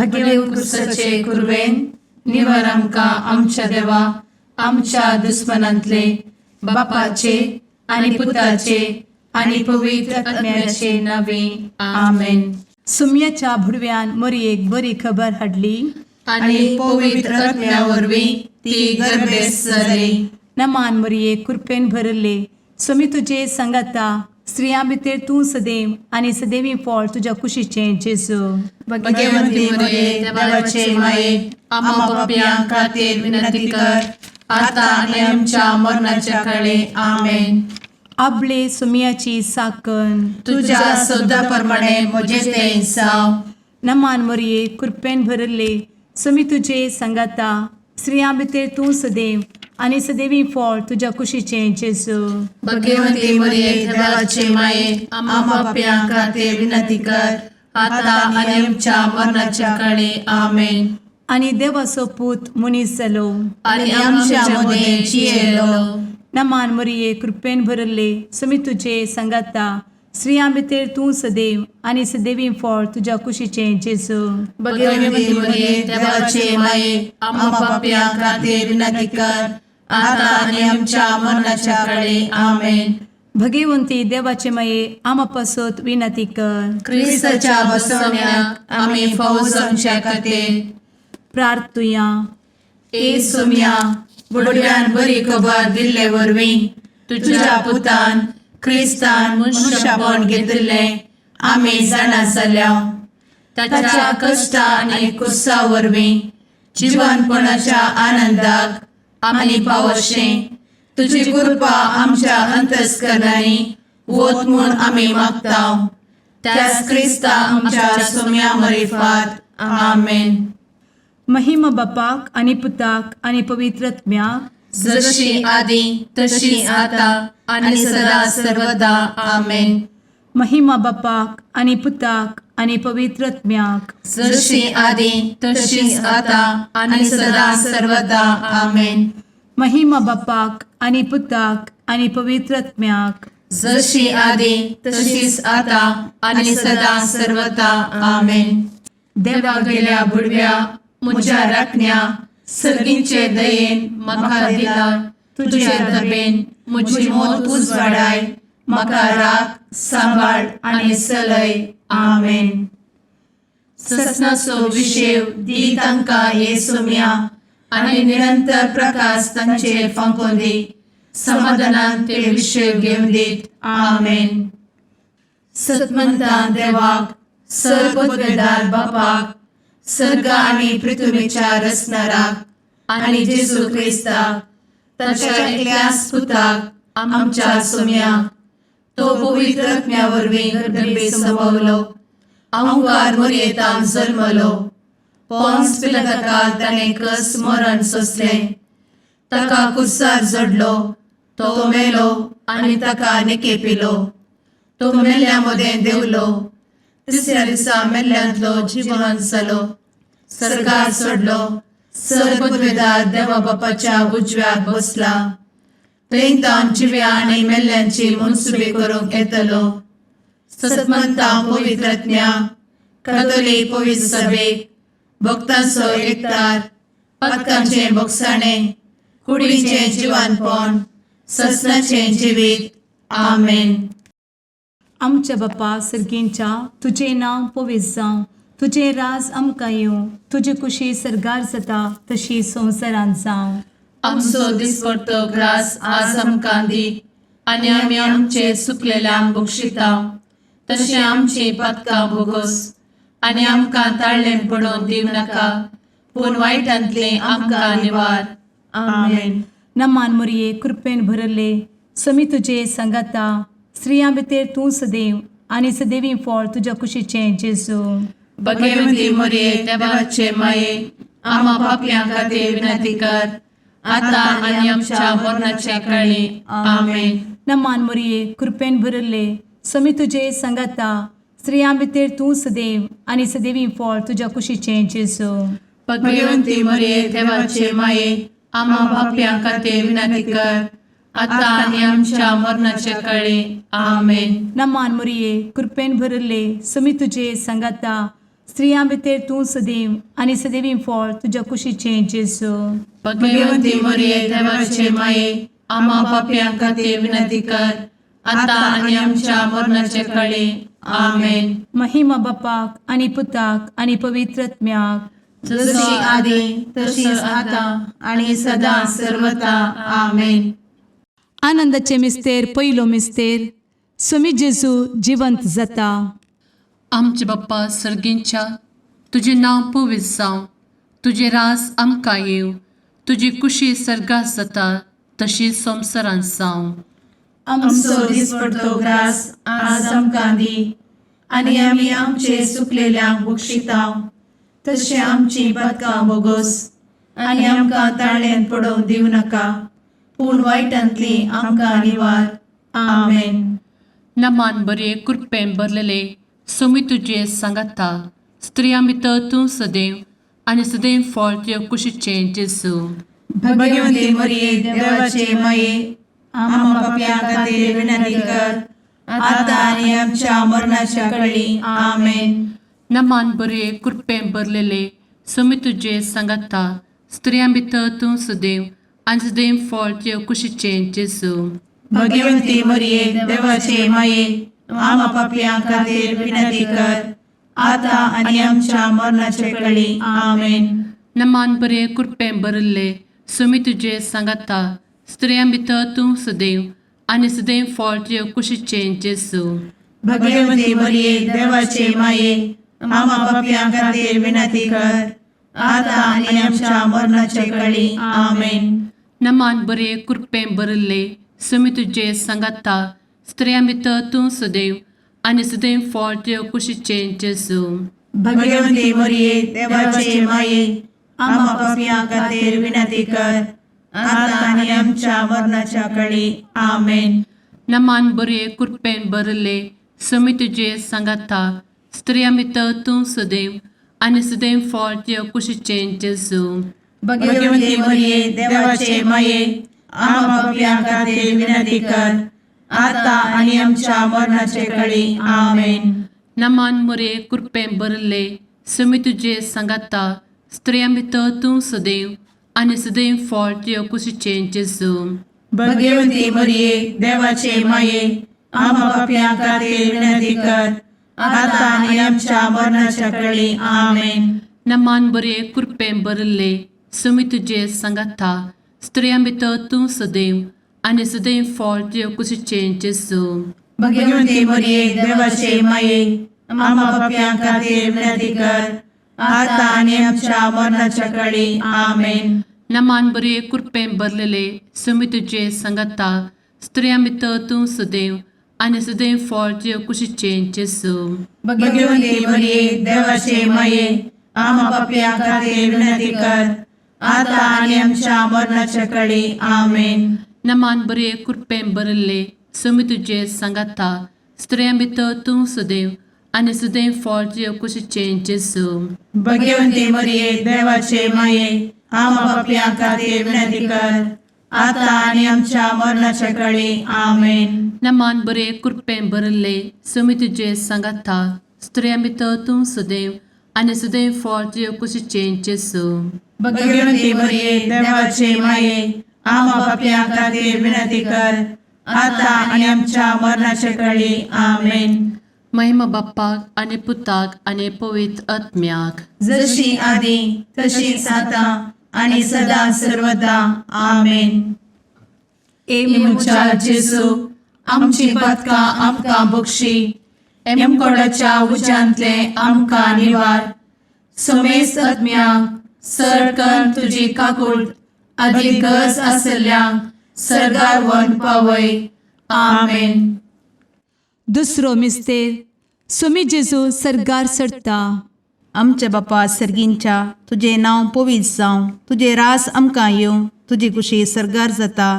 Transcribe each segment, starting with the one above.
भगेवन क्रुसाचे कुरवेन निवर आमकां आमच्या देवा आमच्या दुस्मनांतले बापाचे आनी पुताचे आनी पवित्र आत्म्याचे नावे. आमेन. सुम्याच्या भुडव्यान मोरयेक बरी खबर हाडली आनी पवित्र आत्म्या वरवीं ती गर्भेस्त जाली. नमान मोरये, कृपेन भरले, स्वामी तुजे सांगाता. स्त्रियां भितर तूं सदैव आनी सदैवी फळ तुज्या कुशीचें जेजू. भगवंती मरिये, देवाचे माये, आम्हा पापयां खातीर विनंती कर, आता आनी आमच्या मरणाच्या काळे. आमेन. आबले सुमियाची साकन. तुझ्या शब्दा प्रमाणे म्हजें तें जावं. नमान मोरये, कृपेन भरले, स्वामी तुजे सांगाता. स्त्रियां भितर तूं सदैव आनी सदैवी फळ तुज्या कुशीचें जेजू. भगवंती मरिये, देवाचे माये, आम्हा पापयां खातीर विनंती कर, आता आनी आमच्या मरणाच्या काळे. आमेन. आनी देवाचो पूत मनीस जालो आनी आमच्या मदें जियेलो. नमान मोरये, कृपेन भरले, स्वामी तुजे सांगाता. स्त्रियां भितर तूं सदैव आनी सदैवी फळ तुज्या कुशीचें जेजू. भगवंती मरिये, देवाचे माये, आम्हा पापयां खातीर विनंती कर, आता आनी आमच्या मरणाच्या काळे. आमेन. भगवंती देवाचे माये, आमा पासत विनंती कर. क्रिस्ताच्या बसवण्याक आमी फावो जावच्या खातीर. प्रार्थुया. ए सोम्या, बुडव्यान बरी खबर दिल्ले वरवीं तुझ्या पुतान क्रिस्तान मनुष्यपण घेतिल्लें आमी जाणा जाल्या. ताच्या कश्टा आनी कुर्सा वरवीं जिवनपणाच्या आनंदाक आमी पावशें तुजी कृपा आमच्या अंतस्करणांनी वत म्हूण आमी मागता, त्याच क्रिस्ता आमच्या सोम्या मरिफात. आमेन. महिमा बापाक आनी पुताक आनी पवित्र आत्म्याक. जशी आदी तशी आता आणि सदा सर्वदा. आमेन. महिमा बापाक आनी पुताक आनी पवित्र आत्म्याक. जशी आदी तशीच आता आणि सदा सर्वदा. आमेन. महिमा बापाक आनी पुताक आनी पवित्र आत्म्याक. जशी आदी तशीच आता आणि सदा सर्वदा. आमेन. देवा गेल्या बुडव्या म्हज्या राखण्या, सर्गींचे दयेन म्हाका दिला तुझे दबेन म्हजी मोत उजवाडाय, म्हाका राख, सांबाळ आनी चलय. आमेन. ससनाचो विशेव दी तांकां हे सोम्या आनी निरंतर प्रकाश तांचेर फांकोवन दी. समाधानान ते विशेव घेवन दीत. आमेन. सतमंतान देवाक, सर्वपदवेदार बापाक, सर्ग आनी पृथ्वीच्या रचणाराक आनी जेजू क्रिस्ताक ताच्या एकल्याच पुताक आमच्या सोम्याक, तो पवित्र आत्म्या वरवीं गर्भे संभवलो, अंकार मोरयेतान जल्मलो, पोन्स पिलाताकाल ताणें कस मरण सोंसलें, ताका कुर्सार जडलो, तो मेलो आनी ताका निकेपिलो, तो मेल्ल्या मदें देंवलो, तिसऱ्या दिसा मेल्ल्यांतलो जिवन जालो, सर्गार चडलो, सर्वपदवेदार देवा बापाच्या उजव्याक बसला, थंय तावन जिव्या आनी मेल्ल्यांची मनसुबी करूंक येतलो. सतमंता पवित्र आत्म्या, कातोलीक पवित्र सभेक, भक्तांचो एकतार, पातकांचें भोगसाणें, कुडीचें जिवानपण, ससनाचें जिवीत. आमेन. आमच्या बापा सर्गींच्या, तुजें नांव पवित्र जावं, तुजें राज आमकां येवं, तुजी कुशी सर्गार जाता तशी संवसारांत जावं. आमचो दिसपडतो ग्रास आज आमकां दी आनी आमी आमचे चुकलेल्यांक बक्षिता तशें आमची पातकां भोगोस आनी आमकां ताळ्ळें पडोवन दिवं नाका, पूण वायटांतलें आमकां निवार. आमेन. नमान मोरये, कृपेन भरले, समी तुजे सांगाता. स्त्रियां भितर तूं सदैव आनी सदैवी फळ तुज्या कुशीचें जेजू. भगवती मोरये, देवाचे माये, आम्हा पापयां खातीर विनंती कर, आता आनी आमच्या मरणाच्या काळी. आमेन. नमान मोरये, कृपेन भरले, समी तुजे सांगाता. स्त्रियां भितर तूं सदैव आनी सदैवी फळ तुज्या कुशीचें जेजू. भगवंती मोरये, देवाचे माये, आम्हा पापयां खातीर विनंती कर, आता आनी आमच्या मरणाच्या काळी. आमेन. नमान मोरये, कृपेन भरले, समी तुजे सांगाता. स्त्रियां भितर तूं सदैव आनी सदैवी फळ तुज्या कुशीचें जेजू. भगवती मरिये, देवाचे माये, आम्हा पापयां खातीर विनंती कर, आतां आनी आमच्या मरणाचे कळी. आमेन. महिमा बापाक आनी पुताक आनी पवित्र आत्म्याक. जशी आदी तशीच आतां आनी सदां सर्वता. आमेन. आनंदाचे मिस्तेर, पयलो मिस्तेर, सुमी जेजू जिवंत जाता. आमचे बाप्पा सर्गींच्या, तुजें नांव पवित्र जावं, तुजें रास आमकां येवं, तुजी कुशी सर्गात जाता तशी संवसारांत जावं. आमचो दिसपडतो ग्रास आज आमकां दी आनी आमी आमचे सुकलेल्यांक बक्षितांव तशें आमची पदकां बोगोस आनी आमकां ताळ्यान पडोवंक दिवं नाका, पूण वायटांतली आमकां निवार. आमेन. नमान बरे, कृपेन भरलेले, सोमी तुजें सांगाता, स्त्रियां भितर तूं सदैव आनी सदैव फळ तुज्या कुशीचें जेजू. भगवंती मरिये, देवाचे माये, आम्हा पापयां खातीर विनंती कर, आतां आनी आमच्या मरणाच्या कळी. आमेन. नमान बरे, कृपेन भरलेले, सोमी तुजें सांगाता, स्त्रियां भितर तूं सदैव आनी सदैव फळ तुज्या कुशीचें जेजू. भगवंती मरिये, देवाचे माये, आम्हा पापयां खातीर विनंती कर, आतां आनी आमच्या मरणाचे कळी. आमेन. नमान बरे, कृपेन भरिल्ले, सोमी तुजें सांगाता, स्त्रियां भितर तूं सदैव आनी सदैव फळ तुज्या कुशीचें जेजू. भगवंती मरिये, देवाचे माये, आम्हा पापयां खातीर विनंती कर, आतां आनी आमच्या मरणाचे कळी. आमेन. नमान बरे, कृपेन भरिल्ले, सोमी तुजें सांगाता, स्त्रियां भितर तूं सदैव आनी सदैव फळ तुज्या कुशीचें जेजू. भगवंती मरिये, देवाचे माये, आम्हा पापयां खातीर विनंती कर, आतां आनी आमच्या मरणाच्या कळी. आमेन. नमान बरे, कृपेन भरिल्ले, सोमी तुजें सांगाता, स्त्रियां भितर तूं सदैव आनी सदैव फळ तुज्या कुशीचें जेजू. भगवंती मरिये, देवाचे माये, आम्हा पापयां खातीर विनंती कर, आतां आनी आमच्या मरणाचे कळी. आमेन. नमान मोरे, कृपेन भरिल्ले, सोमी तुजें सांगाता, स्त्रियां भितर तूं सदैव आनी सदैव फळ तुज्या कुशीचें जेजू. भगवंती मरिये, देवाचे माये, आम्हा पापयां खातीर विनंती कर, आतां आनी आमच्या मरणाच्या कळी. आमेन. नमान बरे, कृपेन भरिल्ले, सोमी तुजें सांगाता, स्त्रियां भितर तूं सदैव आनी सदैव फळ तुज्या कुशीचें जेजू. भगवंती मरिये, देवाचे माये, आम्हा पापयां खातीर विनंती कर, आतां आनी आमच्या मरणाच्या कळी. आमेन. नमान बरे, कृपेन भरलेले, सोमी तुजें सांगाता, स्त्रियां भितर तूं सदैव आनी सदैव फळ तुज्या कुशीचें जेजू. भगवंती मरिये, देवाचे माये, आम्हा पापयां खातीर विनंती कर, आतां आनी आमच्या मरणाच्या कळी. आमेन. नमान बरे, कृपेन भरिल्ले, सोमी तुजें सांगाता, स्त्रियां भितर तूं सदैव आनी सदैव फळ तुज्या कुशीचें जेजू. भगवंती मरिये, देवाचे माये, आम्हा पापयां खातीर विनंती कर, आतां आनी आमच्या मरणाच्या कळी. आमेन. नमान बरे, कृपेन भरिल्ले, सोमी तुजें सांगाता, स्त्रियां भितर तूं सदैव आनी सदैव फळ तुज्या कुशीचें जेजू. भगवंती मरिये, देवाचे माये, आम्हा पापयां खातीर विनंती कर, आतां आनी आमच्या मरणाच्या कळी. आमेन. महिमा बाप्पाक आनी पुताक आनी पवित्र आत्म्याक. जशी आदी तशीच आतां आनी सदां सर्वदा. आमेन. ए म्हज्या जेजू, आमची पदकां आमकां बक्षी, एमकोडाच्या उज्यांतले आमकां निवार, समेस्त आत्म्यांक सरकन तुजी काकूळ आदी गरज आसल्ल्यांक सर्गार वन पावय. आमेन. दुसरो मिस्तेर, सुमी जेजू सर्गार चडता. आमच्या बापा सर्गींच्या, तुजें नांव पवित्र जावं, तुजें रास आमकां येवं, तुजी कुशी सर्गार जाता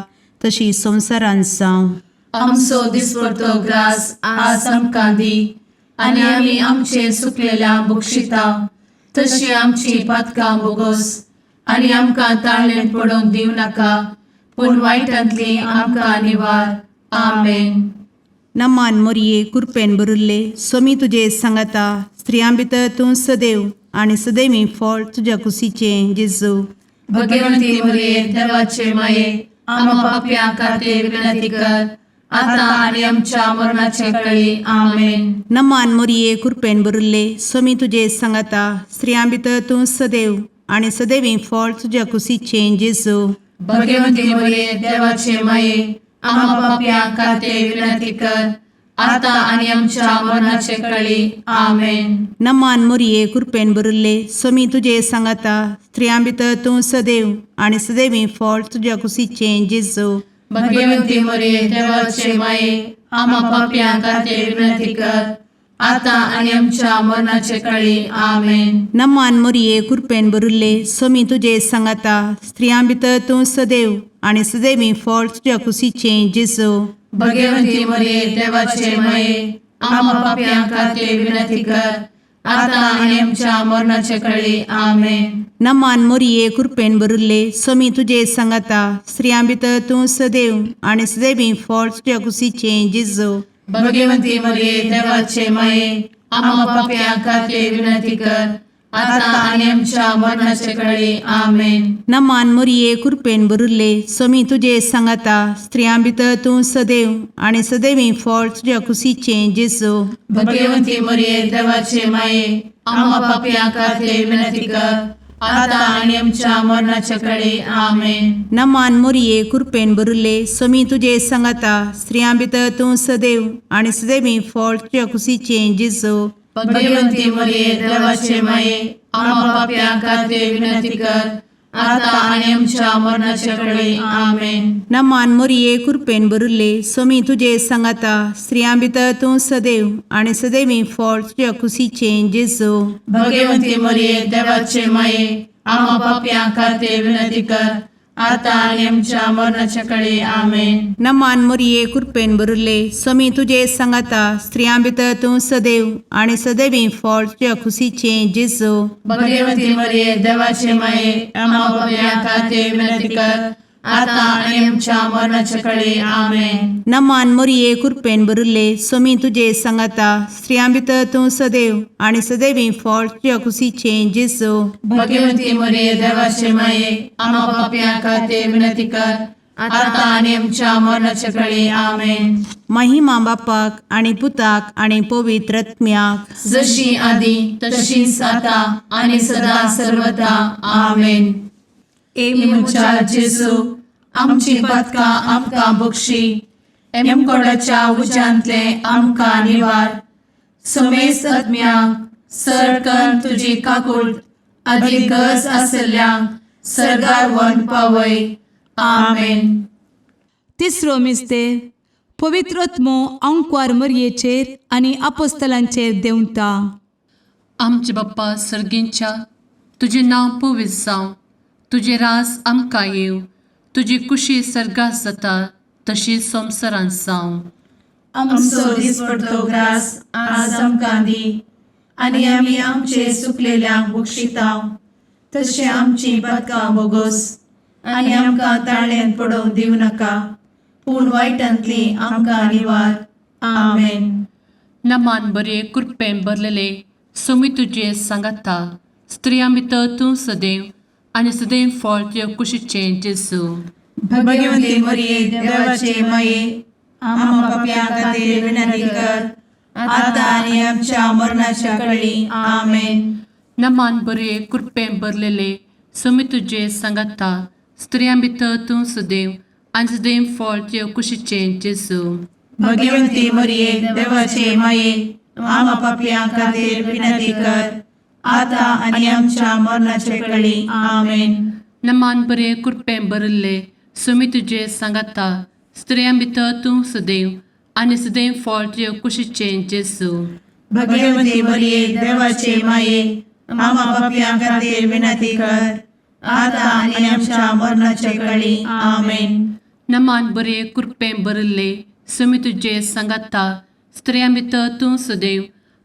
तशी संवसारांत जावं. आमचो दिसपडतो ग्रास आज आमकां दी आनी आमी आमचे सुकलेल्या बक्षिता तशी आमची पातकां बोगोस आनी आमकां ताळ्ळें पडोवंक दिवं नाका, पूण वायटांतली आमकां निवार. आमेन. नमान मोरये कुरपेन भरिल्ले सोमी तुजे सांगाता स्त्रियां भितर तूं सदैव आनी सदैवी फळ तुज्या कुशीचें जेजू. भगवंती मरिये देवाचे माये आम्हा पापयां खातीर विनंती कर आता आनी आमच्या मरणाचे कळी. आमेन. नमान मोरये कुरपेन भरिल्ले सोमी तुजे सांगाता स्त्रियां भितर तूं सदैव आनी सदैवी फळ तुज्या कुशीचें जेजू. भगवंती मरिये देवाचे माये आम्हा पापयां खातीर विनंती कर आता आनी आमच्या मरणाचे कळी. आमेन. नमान मोरये कुरपेन भरिल्ले सोमी तुजे सांगाता स्त्रियां भितर तूं सदैव आनी सदैवी फळ तुज्या कुशीचें जेजू. भगवंती मरिये देवाचे माये आम्हा पापयां खातीर विनंती कर आता आनी आमच्या मरणाचे कळी. आमेन. नमान मोरये कुरपेन भरिल्ले सोमी तुजे सांगाता स्त्रियां भितर तूं सदैव आनी सदैवी फळ तुज्या कुशीचें जेजू. भगवंती मरिये देवाचे माये आम्हा पापयां खातीर विनंती कर आता आनी आमच्या मरणाचे कळी. आमेन. नमान मोरये कुरपेन भरिल्ले सोमी तुजे सांगाता स्त्रियां भितर तूं सदैव आनी सदैवी फळ तुज्या कुशीचें जेजू. भगवंती मरिये देवाचे माये आम्हा पापयां खातीर विनंती कर आता आनी आमच्या मरणाचे कळी. आमेन. नमान मोरये कुरपेन भरिल्ले सोमी तुजे सांगाता स्त्रियां भितर तूं सदैव आनी सदैवी फळ तुज्या कुशीचें जेजू. भगवंती मरिये देवाचे माये आम्हा पापयां खातीर विनंती कर आता आनी आमच्या मरणाचे कळी. आमेन. नमान मोरये कुरपेन भरिल्ले सोमी तुजे सांगाता स्त्रियां भितर तूं सदैव आनी सदैवी फळ तुज्या कुशीचें जेजू. भगवंती मरिये देवाचे माये आम्हा पापयां खातीर विनंती कर आता आनी आमच्या मरणाचे कळी. आमेन. नमान मोरये कुरपेन भरिल्ले सोमी तुजे सांगाता स्त्रियां भितर तूं सदैव आनी सदैवी फळ तुज्या कुशीचें जेजू. भगवंती मरिये देवाचे माये आम्हा पापयां खातीर विनंती कर आता आनी आमच्या मरणाचे कळी. आमेन. नमान मोरये कुरपेन भरिल्ले सोमी तुजे सांगाता स्त्रियां भितर तूं सदैव आनी सदैवी फळ तुज्या कुशीचें जेजू. भगवंती मरिये देवाचे माये आम्हा पापयां खातीर विनंती कर आता आनी आमच्या मरणाचे कळी. आमेन. नमान मोरये कुरपेन भरिल्ले सोमी तुजे सांगाता स्त्रियां भितर तूं सदैव आनी सदैवी फळ तुज्या कुशीचें जेजू. भगवंती मरिये देवाचे माये आम्हा पापयां खातीर विनंती कर आता आनी आमच्या मरणाचे कळी. आमेन. महिमा बापाक आनी पुताक आनी पवित्र आत्म्याक. जशी आदी तशीच आता आनी सदा सर्वदा. आमेन. ए म्हज्या जेजू आमची पातकां आमकां बक्षी एमकोडाच्या उज्यांतले आमकां निवार समेस्त आत्म्यांक सरकन तुजी काकूळ आदी गरज आसल्ल्यांक सरगार वन पावय. आमेन. तिसरो मिस्तेर पवित्र आत्मो अंकवार मरयेचेर आनी आपोस्तलांचेर देंवता. आमचे बाप्पा सर्गींच्या तुजें नांव पवित्र जावं, तुजें राज आमकां येवं, तुजी कुशी सर्गात जाता तशी संवसारांत जावं. आमचो दिसपडतो ग्रास आज आमकां दी आनी आमी आमचे सुकलेल्यांक बक्षितांव तशें आमची पातकां बोगोस आनी आमकां ताळ्यांत पडोवंक दिवं नाका पूण वायटांतली आमकां निवार. आमेन. नमान बरे कृपेन भरलेले सोमी तुजे सांगाता स्त्रियां भितर तूं सदैव आनी सदैव फळ तुज्या कुशीचें जेजू. भगवंती मरिये देवाचे माये आम्हा पापयां खातीर विनंती कर आता आनी आमच्या मरणाच्या कळी. आमेन. नमान बरे कृपेन भरलेले सोमी तुजे सांगाता स्त्रियां भितर तूं सदैव आनी सदैव फळ तुज्या कुशीचें जेजू. भगवंती मरिये देवाचे माये आम्हा पापयां खातीर विनंती कर आता आनी आमच्या मरणाच्या कळी. आमेन. नमान बरे कृपेन भरिल्ले सोमी तुजे सांगाता स्त्रियां भितर तूं सदैव आनी सदैव फळ तुज्या कुशीचें जेजू. भगवंती मरिये देवाचे माये आम्हा पापयां खातीर विनंती कर आता आनी आमच्या मरणाच्या कळी. आमेन. नमान बरे कृपेन भरिल्ले सोमी तुजे सांगाता स्त्रियां भितर तूं सदैव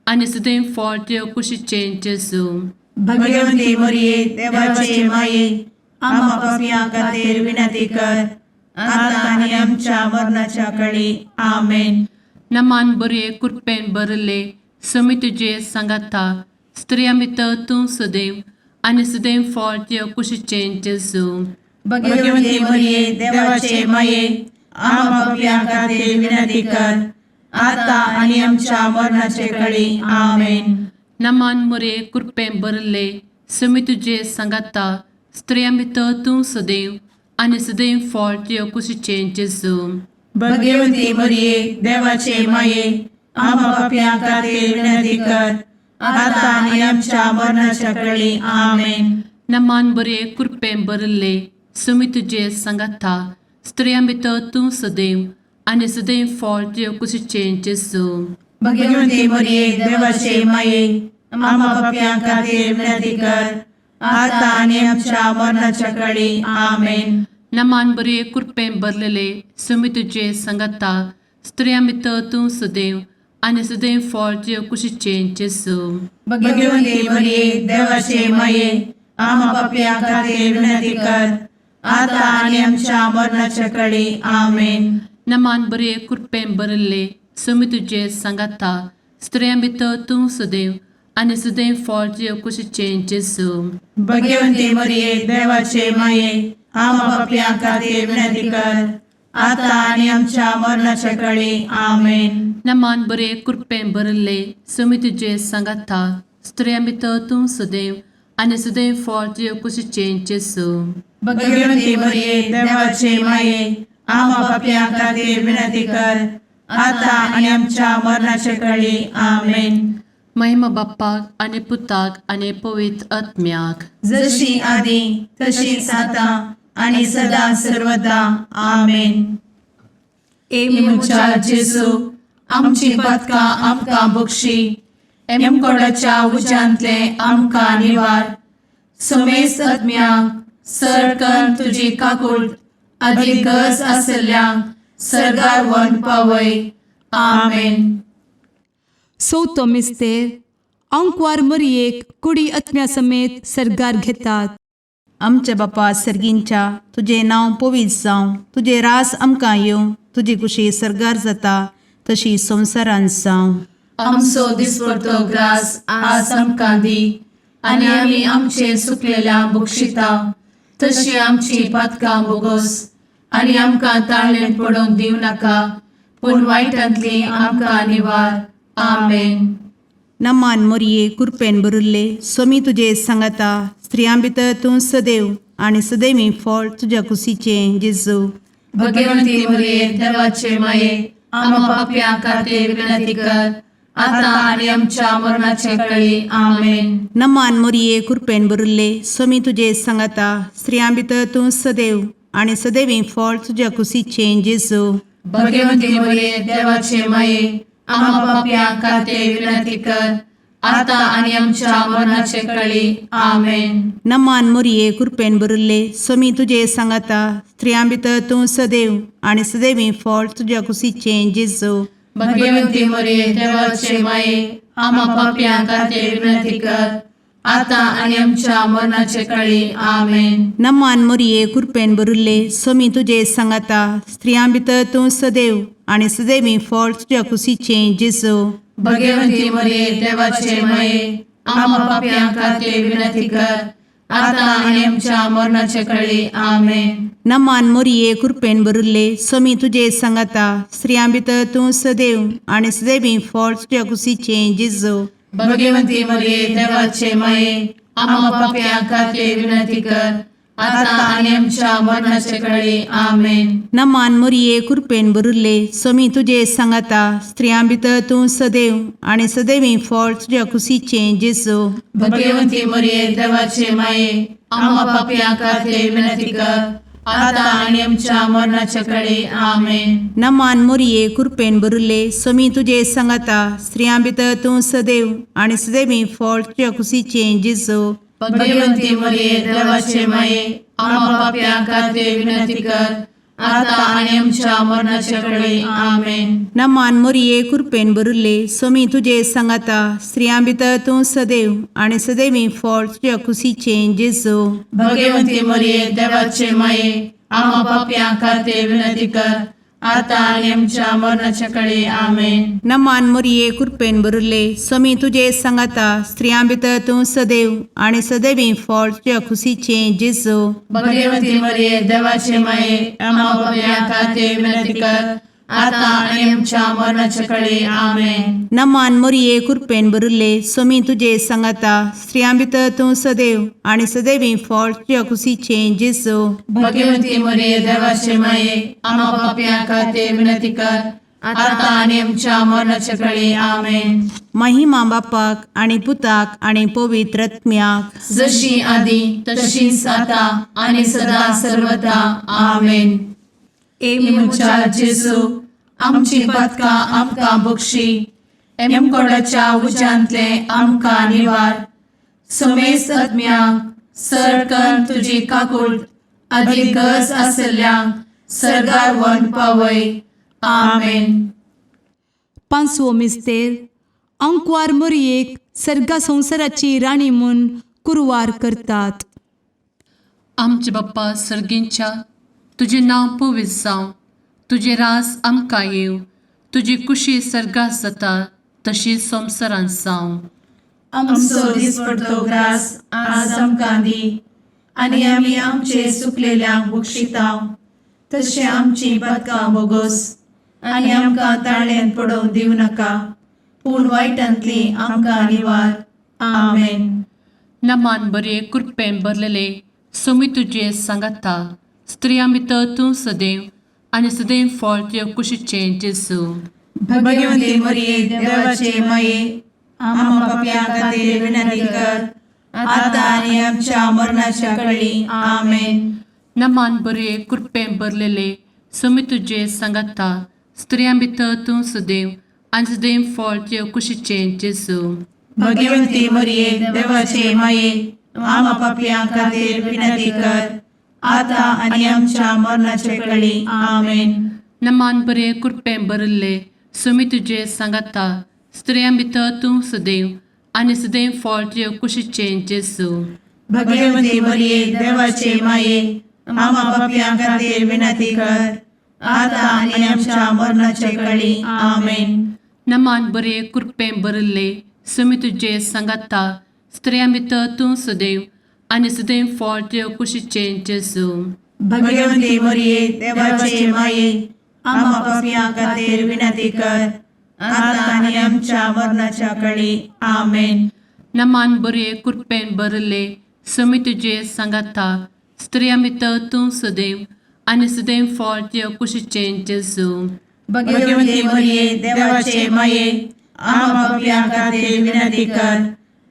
आनी सदैव फळ तुज्या कुशीचें जेजू. भगवंती मरिये देवाचे माये आम्हा पापयां खातीर विनंती कर आता आनी आमच्या मरणाच्या कळी. आमेन. नमान बरये कृपेन भरले समी तुजे सांगाता स्त्रिया भितर तूं सदैव आनी सदैव फळ तुज्या कुशीचें जेजू. भगवती मरिये, देवाचे माये, आम्हा पापयां खातीर विनंती कर, आता आनी आमच्या मरणाचे कळी. आमेन. नमान मुरे कृपेन भरले समी तुजे सांगाता स्त्रिया भितर तूं सदैव आनी सदैव फळ तुज्या कुशीचें जेजू. भगवती मरिये, देवाचे माये, आम्हा पापयां खातीर विनंती कर, आता आनी आमच्या मरणाच्या कळी. आमेन. नमान बरे कृपेन भरले समी तुजे सांगाता स्त्रिया भितर तूं सदैव आनी सदैव फळ तुज्या कुशीचें जेजू. भगवती मरिये, देवाचे माये, आम्हा पापयां खातीर विनंती कर, आता आनी आमच्या मरणाच्या कळी. आमेन. नमान बरे कृपेन भरलेले समी तुजे सांगाता स्त्रिया भितर तूं सदैव आनी सदैव फळ तुज्या कुशीचें जेजू. भगवती मरिये, देवाचे माये, आम्हा पापयां खातीर विनंती कर, आता आनी आमच्या मरणाच्या कळी. आमेन. नमान बरे कृपेन भरले समी तुजे सांगाता स्त्रिया भितर तूं सदैव आनी सदैव फळ तुज्या कुशीचें जेजू. भगवती मरिये, देवाचे माये, आम्हा पापयां खातीर विनंती कर, आता आनी आमच्या मरणाच्या कळी. आमेन. नमान बरे कृपेन भरले समी तुजे सांगाता स्त्रिया भितर तूं सदैव आनी सदैव फळ तुज्या कुशीचें जेजू. भगवती मरिये, देवाचे माये, आम्हा पापयां खातीर विनंती कर, आता आनी आमच्या मरणाच्या कळी. आमेन. महिमा बाप्पाक आनी पुताक आनी पवित्र आत्म्याक. जशी आदी तशीच आता आणि सदा सर्वदा. आमेन. ए म्हज्या जेजू, आमची पातकां आमकां बक्षी, एमकोडाच्या उज्यांतले आमकां निवार, समेस्त आत्म्यांक सरकन तुजी काकूळ आदी गरज आसल्ल्यांक सरगार व्हरून पावय. आमेन. चवथो मिस्तेर आंकवार मरियेक कुडी आत्म्या समेत सर्गार घेतात. आमच्या बापा सर्गींच्या, तुजें नांव पवित्र जावं, तुजें रास आमकां येवं, तुजी कुशी सर्गार जाता तशी संवसारांत जावं. आमचो दिसपडतो ग्रास आज आमकां दी आनी आमी आमचे सुकलेल्या बक्षिता तशी आमची पातकां बोगोस आनी आमकां ताळणेंत पडोवंक दिवं नाका, पूण वायटांतली आमकां निवार. आमेन. नमान मोरये, कुरपेन भरिल्ले, सोमी तुजे सांगाता, स्त्रियां भितर तूं सदैव आनी सदैवी फळ तुज्या कुशीचें जेजू. भगवंती मरिये, देवाचे माये, आम्हा पापयां खातीर विनंती कर, आता आनी आमच्या मरणाचे कळी. आमेन. नमान मोरये, कुरपेन भरिल्ले, सोमी तुजे सांगाता, स्त्रियां भितर तूं सदैव आनी सदैवी फळ तुज्या कुशीचें जेजू. भगवंती मरिये, देवाचे माये, आम्हा पापयां खातीर विनंती कर, आता आनी आमच्या मरणाचे कळी. आमेन. नमान मोरये, कुरपेन भरिल्ले, सोमी तुजे सांगाता, स्त्रियां भितर तूं सदैव आनी सदैवी फळ तुज्या कुशीचें जेजू. भगवंती मरिये, देवाचे माये, आम्हा पापयां खातीर विनंती कर, आता आनी आमच्या मरणाचे कळी. आमेन. नमान मोरये, कुरपेन भरिल्ले, सोमी तुजे सांगाता, स्त्रियां भितर तूं सदैव आनी सदैवी फळ तुज्या कुशीचें जेजू. भगवंती मरिये, देवाचे माये, आम्हा पापयां खातीर विनंती कर, आता आनी आमच्या मरणाचे कळी. आमेन. नमान मोरये, कुरपेन भरिल्ले, सोमी तुजे सांगाता, स्त्रियां भितर तूं सदैव आनी सदैवी फळ तुज्या कुशीचें जेजू. भगवंती मरिये, देवाचे माये, आम्हा पापयां खातीर विनंती कर, आता आनी आमच्या मरणाचे कळी. आमेन. नमान मोरये, कुरपेन भरिल्ले, सोमी तुजे सांगाता, स्त्रियां भितर तूं सदैव आनी सदैवी फळ तुज्या कुशीचें जेजू. भगवंती मरिये, देवाचे माये, आम्हा पापयां खातीर विनंती कर, आता आनी आमच्या मरणाचे कळी. आमेन. नमान मोरये, कुरपेन भरिल्ले, सोमी तुजे सांगाता, स्त्रियां भितर तूं सदैव आनी सदैवी फळ तुज्या कुशीचें जेजू. भगवंती मरिये, देवाचे माये, आम्हा पापयां खातीर विनंती कर, आता आनी आमच्या मरणाचे कळी. आमेन. नमान मोरये, कुरपेन भरिल्ले, सोमी तुजे सांगाता, स्त्रियां भितर तूं सदैव आनी सदैवी फळ तुज्या कुशीचें जेजू. भगवंती मरिये, देवाचे माये, आम्हा पापयां खातीर विनंती कर, आतां आनी आमच्या मरणाच्या कडे आमेन. नमान मोरये, कृपेन भरिल्ले, स्वामी तुजे सांगाता. स्त्रियां भितर तूं सदैव आनी सदैवी फळ तुज्या खुशीचें जेजू. भगवती मरिये, देवाचे माये, आम्हा पापयां खातीर विनंती कर, आतां आनी आमच्या मरणाच्या कडे आमेन. नमान मोरये, कृपेन भरिल्ले, स्वामी तुजे सांगाता. स्त्रियां भितर तूं सदैव आनी सदैवी फळ तुज्या खुशीचें जेजू. भगवती मरिये, देवाचे माये, आम्हा पापयां खातीर विनंती कर, आतां आनी आमच्या मरणाच्या कडे आमेन. महिमा बापाक आनी पुताक आनी पवित्र आत्म्याक. जशी आदी तशीच आता आणि सदा सर्वदा आमेन. ए म्हज्या जेजू, आमची पदकां आमकां बक्षी, एमकोडाच्या उज्यांतले आमकां निवार, समेस्त आत्म्यांक सरकन तुजी काकूट आदी गरज आसल्ल्यांक सर्गार व्हरून पावय. आमेन. पांचवो मिस्तेर, आंकवार मोरयेक सर्गा संवसाराची राणी म्हूण कुरवार करतात. आमचे बाप्पा सर्गींच्या, तुजें नांव पवित्र जावं, तुजें राज आमकां येवं, तुजी कुशी सर्गात जाता तशी संवसारांत जावं. आमचो दिसपडतो ग्रास आज आमकां दी, आनी आमी आमचे सुकलेल्यांक बक्षितांव, तशें आमची पदकां बोगोस, आनी आमकां ताळ्यान पडोवंक दिवं नाका, पूण वायटांतली आमकां निवार. आमेन. नमान बरे, कृपेन भरलेले, सोमी तुजे सांगाता. स्त्रियां भितर तूं सदैव आनी सदैव फळ तुज्या कुशीचें जेजू. भगवती मरिये, देवाचे माये, आम्हा पापयां खातीर विनंती कर, आतां आनी आमच्या मरणाच्या कळी. आमेन. नमान बरे, कृपेन भरलेले, सोमी तुजे सांगाता. स्त्रियां भितर तूं सदैव आनी सदैव फळ तुज्या कुशीचें जेजू. भगवती मरिये, देवाचे माये, आम्हा पापयां खातीर विनंती कर, आतां आनी आमच्या मरणाचे कळी. आमेन. नमान बरे, कृपेन भरिल्ले, सोमी तुजे सांगाता. स्त्रियां भितर तूं सदैव आनी सदैव फळ तुज्या कुशीचें जेजू. भगवती मरिये, देवाचे माये, आम्हा पापयां खातीर विनंती कर, आतां आनी आमच्या मरणाचे कळी. आमेन. नमान बरे, कृपेन भरिल्ले, सोमी तुजे सांगाता. स्त्रियां भितर तूं सदैव आनी सदैव फळ तुज्या कुशीचें जेजू. भगवती मरिये, देवाचे माये, आम्हा पापयां खातीर विनंती कर, आतां आनी आमच्या मरणाच्या कळी. आमेन. नमान बरे, कृपेन भरिल्ले, सोमी तुजे सांगाता. स्त्रियां भितर तूं सदैव आनी सदैव फळ तुज्या कुशीचें जेजू. भगवती मरिये, देवाचे माये, आम्हा पापयां खातीर विनंती कर,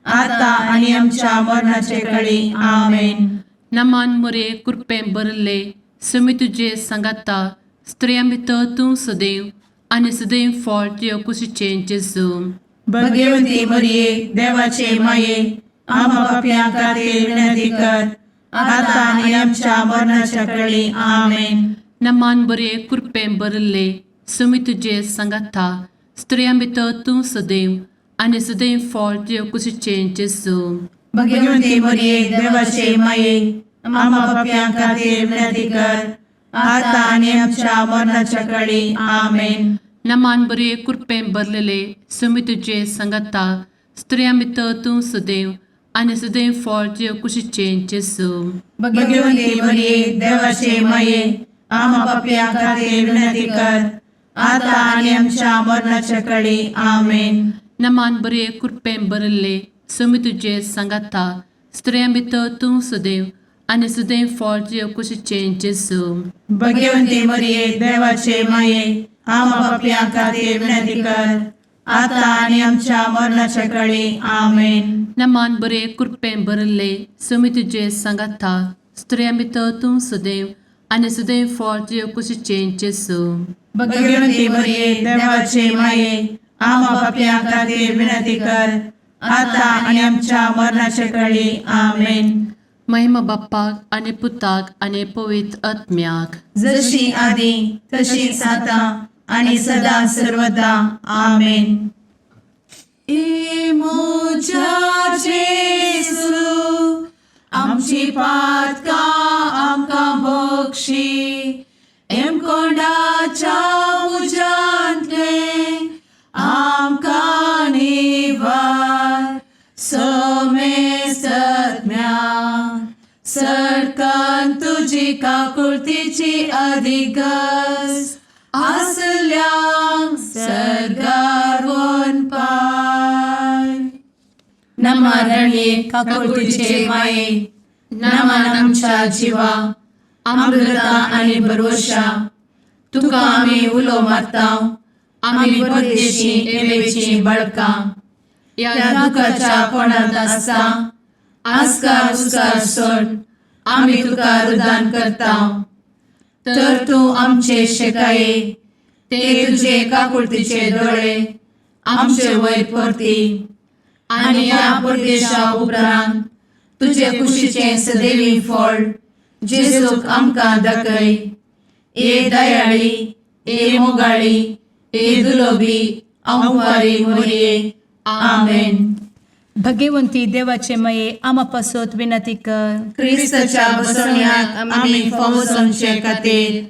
आतां आनी आमच्या मरणाचे कळी. आमेन. नमान मोरे, कृपेन भरिल्ले, सोमी तुजे सांगाता. स्त्रियां भितर तूं सदैव आनी सदैव फळ तुज्या कुशीचें जेजू. भगवती मरिये, देवाचे माये, आम्हा पापयां खातीर विनंती कर, आतां आनी आमच्या मरणाच्या कळी. आमेन. नमान बरे, कृपेन भरिल्ले, सोमी तुजे सांगाता. स्त्रियां भितर तूं सदैव आनी सदैव फळ तुज्या कुशीचें जेजू. भगवती मरिये, देवाचे माये, आम्हा पापयां खातीर विनंती कर, आतां आनी आमच्या मरणाच्या कळी. आमेन. नमान बरे, कृपेन भरलेले, सोमी तुजे सांगाता. स्त्रियां भितर तूं सदैव आनी सदैव फळ तुज्या कुशीचें जेजू. भगवती मरिये, देवाचे माये, आम्हा पापयां खातीर विनंती कर, आतां आनी आमच्या मरणाच्या कळी. आमेन. नमान बरे, कृपेन भरिल्ले, सोमी तुजे सांगाता. स्त्रियां भितर तूं सदैव आनी सदैव फळ तुज्या कुशीचें जेजू. भगवती मरिये, देवाचे माये, आम्हा पापयां खातीर विनंती कर, आतां आनी आमच्या मरणाच्या कळी. आमेन. नमान बरे, कृपेन भरिल्ले, सोमी तुजे सांगाता. स्त्रियां भितर तूं सदैव आनी सदैव फळ तुज्या कुशीचें जेजू. भगवती मरिये, देवाचे माये, आम्हा पापयां खातीर विनंती कर, आतां आनी आमच्या मरणाच्या कळी. आमेन. महिमा बाप्पाक आनी पुताक आनी पवित्र आत्म्याक. जशी आदी तशीच आतां आणि सदा सर्वदा. आमेन. ए म्हज्या जेजू, आमची पातकां आमकां बक्षी, एमकोंडाच्या तुजी काकुळतीची अधिगस आसल्यांक सर्गार वनपाय. नमरणये काकुळतीचे माये, नमन आमच्या जिवा, अमृता आनी भरवशा, तुका आमी उलो मारता, आमी परदेशी एवेची बळकां ह्या दुखाच्या कोणांत आसता, आस्कार उस्कार सोड आमी तुका रुदान करता, तर तूं आमचे शेकाये ते तुजे काकुळतीचे दोळे आमचे वयर परती आनी ह्या परदेशा उपरांत तुजे कुशीचें सदैवी फळ जेजूक आमकां दाखय. ए दयाळी, ए मोगाळी, ए दुलोबी अंवारी मोरये, आमेन. भगवंती देवाचे मये आमा पासत विनंती कर. क्रिस्ताच्या बसवण्याक आमी फावो जावचे खातीर.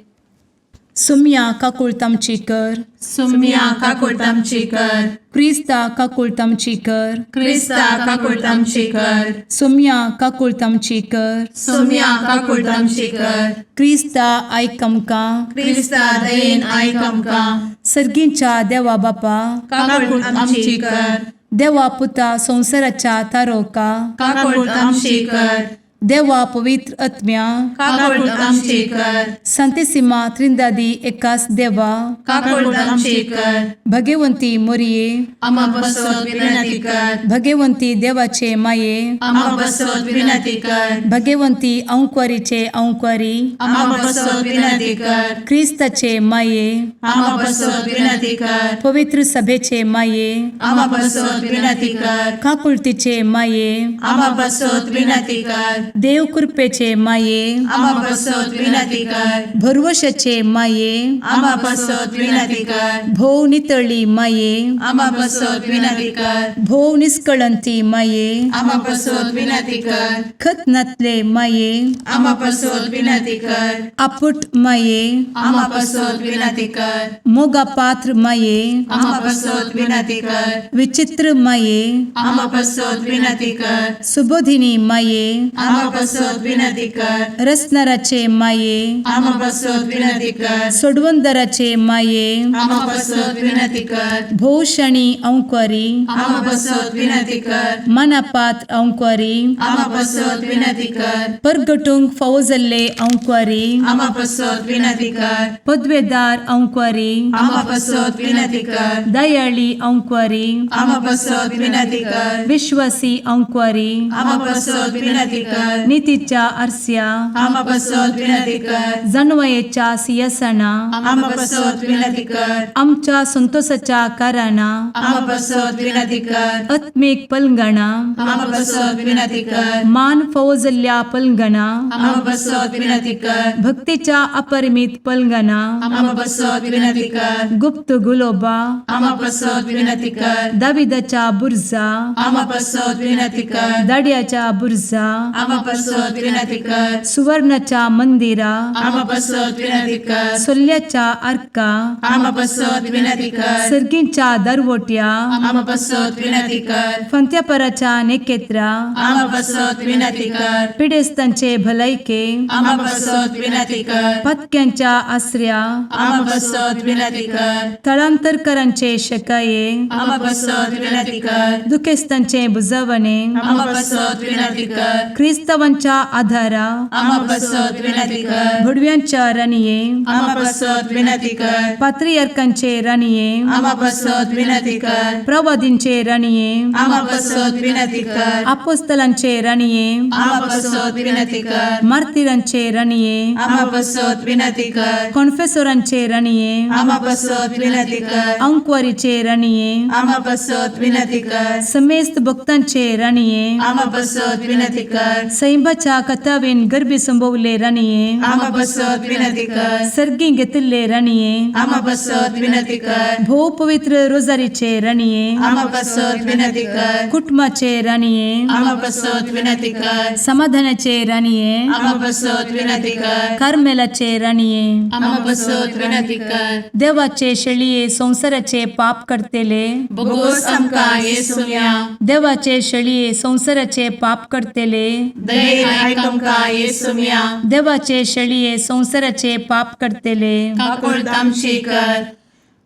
सुम्या काकुळत आमची कर. सुम्या काकुळट आमची कर. क्रिस्ता काकुळत आमची कर. क्रिस्ता काकुळट आमची कर. सुम्या काकुळत आमची कर. सुम्या काकुळट आमची कर. क्रिस्ता आयक आमकां. क्रिस्ता दयेन आयक आमकां. सर्गींच्या देवा बापा, काकुळट आमची कर. देवा पुता संवसाराच्या तारोका, काकुळट आमची कर. देवा पवित्र आत्म्या, काकुळट आमची कर. संतेसिमा त्रिंदादी एकास देवा, काकुळट आमची कर. भगवंती मोरये, आमा बसत विनंती कर. भगवंती देवाचे माये, आमा बसत विनंती कर. भगवंती अंक्वारीचे अंक्वारी, आमा बसत विनंती कर. क्रिस्ताचे माये, आमा बसत विनंती कर. पवित्र सभेचे माये, आमा बसत विनंती कर. काकुळतीचे माये, आमा बसत विनंती कर. देव कृपेचे माये, आमा बसत विनंती कर. भरवशाचे माये, आमा बसत विनंती कर. भोव नितळी माये, आमा बसत विनंती कर. भोव निस्कळंती माये, आमा बसत विनंती कर. खत नातले माये, आमा बसत विनंती कर. आपुट माये, आमा बसत विनंती कर. मोगा पात्र माये, आमा बसत विनंती कर. विचित्र माये, आमा बसत विनंती कर. सुबोधिनी माये, आमा बसत विनंती कर. रसनाराचे माये, आमा बसत विनंती कर. सोडवंदराचे माये, आमा बसत विनंती कर. भोवशणी अंक्वारी, आमा बसत विनंती कर. मनापात्र अंक्वारी, आमा बसत विनंती कर. परगटूंक फावो जाल्ले अंक्वारी, आमा बसत विनंती कर. पदवेदार अंक्वारी, आमा बसत विनंती कर. दयाळी अंक्वारी, आमा बसत विनंती कर. विश्वासी अंक्वारी, आमा बसत विनंती कर. नितीच्या आरस्या, आमा बसत विनंती कर. जानवयेच्या सियासना, आमा बसत विनंती कर. आमच्या संतोषाच्या कारणा, आमा बसत विनंती कर. आत्मीक पलंगणा, आमा बसत विनंती कर. मान फावो जाल्ल्या पलंगणा, आमा बसत विनंती कर. भक्तीच्या अपरिमित पलंगणा, आमा बसत विनंती कर. गुप्त गुलोबा, आमा बसत विनंती कर. दाविदाच्या बुर्जा, आमा बसत विनंती कर. दाड्याच्या बुर्जा, आमा बसत विनंती कर. सुवर्णाच्या मंदिरा, आमा बसत विनंती कर. सोल्ल्याच्या आर्का, आमा बसत विनंती कर. सर्गींच्या दरवट्या, आमा बसत विनंती कर. फंत्यापराच्या नेकेत्रा, आमा बसत विनंती कर. पिडेस्तांचे भलायके, आमा बसत विनंती कर. पत्क्यांच्या आसऱ्या, आमा बसत विनंती कर. थळांतरकरांचे शकाये, आमा बसत विनंती कर. दुखेस्तांचे बुजवणे, आमा बसत विनंती कर. क्रिस्तावांच्या आधारा, आमा बसत विनंती कर. भुडव्यांच्या राणये, आमा बसत विनंती कर. पात्रियार्कांचे राणये, आमा बसत विनंती कर. प्रवादींचे राणये, आमा बसत विनंती कर. आपोस्तलांचे राणये, आमा बसत विनंती कर. मार्तिरांचे राणये, आमा बसत विनंती कर. कॉन्फेसोरांचे राणये, आमा बसत विनंती कर. अंक्वारीचे राणये, आमा बसत विनंती कर. समेस्त भक्तांचे राणये, आमा बसत विनंती कर. सैंबाच्या कथावेन गर्भी संभवले राणये, आमा बसत विनंती कर. सर्गी घेतिल्ले राणये, आमा बसत विनंती कर. भोव पवित्र रोजारीचे राणये, आमा बसत विनंती कर. कुटुंबाचे राणये, आमा बसत विनंती कर. समाधानाचे राणये, आमा बसत विनंती कर. कार्मेलाचे राणये, आमा बसत विनंती कर. देवाचे शेळये संवसाराचे पाप करतेले, बोगोस आमकां येसुया. देवाचे शेळये संवसाराचे पाप करतेले, दयेन आयक आमकां येसुम्या. देवाचे शेळये संवसाराचे पाप करतले, काकुळट आमची कर.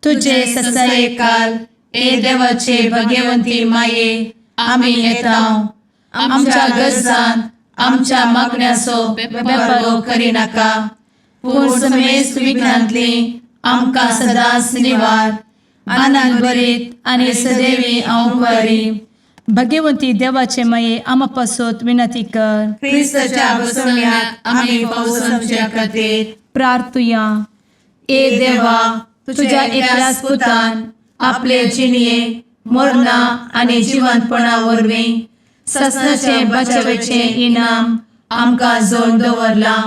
तुझे तुझे ससाये ससायकाल ए देवाचे भगवंती माये, आमी येता आमच्या गरजान आमच्या मागण्याचो बेपर्वो करिनाका, पूण समेस्त विघ्नांतली आमकां सदांच निवार. आनंद भरीत आनी सदैवी अंवकारी. भगवंती देवाचे माये, आमा पासत विनंती कर. क्रिस्ताच्या बसवण्याक आमी पावसाच्या खातीर प्रार्थुया. ए देवा, तुझ्या एकल्याच पुतान आपले जिणये मरणा आनी जिवंतपणा वरवीं ससनाचे बचावेचें इनाम आमकां जोड दवरलां.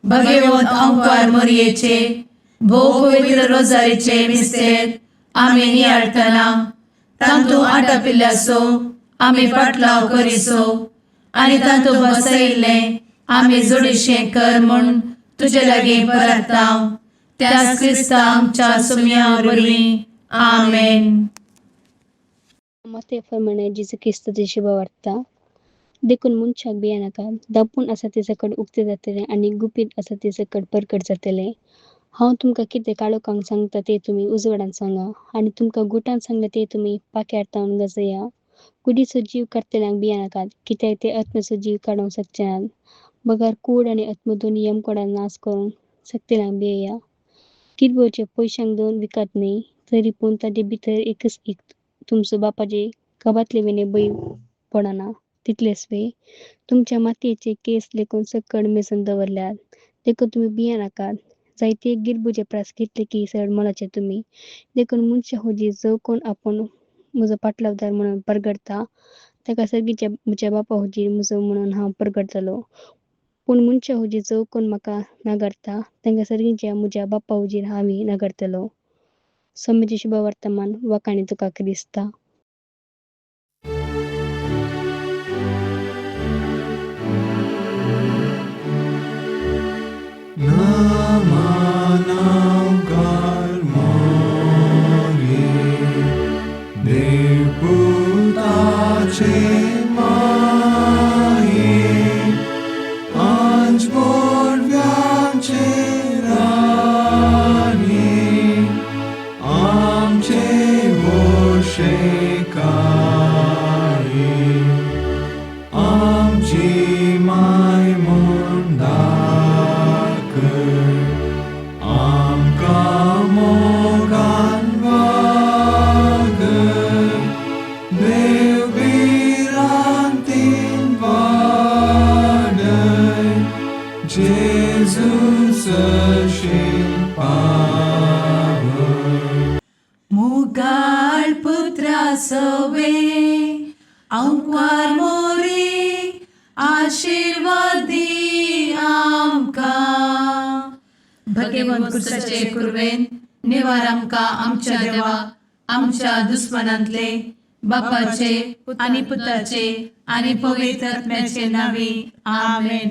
भगवंत अंकार मोरयेचे भोव पवित्र रोजारीचे मिस्तेर आमी नियाळटना तांतू आटापिल्ल्याचो आमी पाटलाव करिसो आनी तांतू बसयिल्लें आमी जोडीशें कर म्हूण तुजे लागीं परताव, त्याच क्रिस्ता आमच्या सुम्या वरवीं. आमेन. मते प्रमाणे जेजू क्रिस्ताची शुभ वार्ता. देखून मनशाक भियेनाका. दापून आसा तें सकट उक्तें जातलें आनी गुपीत आसा तें सकट परगट जातलें. हांव तुमकां कितें काळोखांत सांगता तें तुमी उजवाडान सांगा आनी तुमकां गुटान सांगता तें तुमी पाख्यार तावन गजया. कुडीचो जीव काडटल्यांक भियेनाकात, कित्याक ते आत्म्याचो जीव काडूंक शकचे नात, बगर कूड आनी आत्मो दोनी यमकोडान नाश करूंक शकतल्यांक भियेया. किरबोचे पयशांक दोन विकत न्ही, तरी पूण ताजे भितर एकच एक तुमचो बापाचे कबातले विणे बळी पडना तितलेच वे. तुमच्या मातयेचे केस लेखून सकड मेजून दवरल्यात. देखून तुमी भियेनाकात, जायते गिरबुजे प्रास कितले की चड मोलाचे तुमी. देखून मनशा हुजीर जो कोण आपूण म्हजो पाटलावदार म्हणून परगटता ताका सर्गीच्या म्हज्या बापा हुजीर म्हजो म्हणून हांव परगटतलो. पूण मनशा हुजीर जो कोण म्हाका नागरता तांकां सर्गीच्या म्हज्या बापा हुजीर हांवूय नागरतलो. स्वामीचे शुभ वर्तमान वाखाणी तुका क्रिस्ता. नमनाकार मोरे देवपुताचे माये, आंज बोडव्यांचे राणी, आमचे वोशेकाये, आमची माय म्हूण दाखय, आमकां मोगान वागय, देव भिरांतीन वाडय, जेजू सरशीं पावय. मुगाळ पुत्रा सवे अंकार मोरी, आशिर्वाद दी आमकां. भगवंत कुर्साचे कुर्वेन निवार आमकां आमच्या देवा आमच्या दुस्मनांतले, बापाचे आनी पुताचे आनी पवित्र आत्म्याचे नावी. आमेन.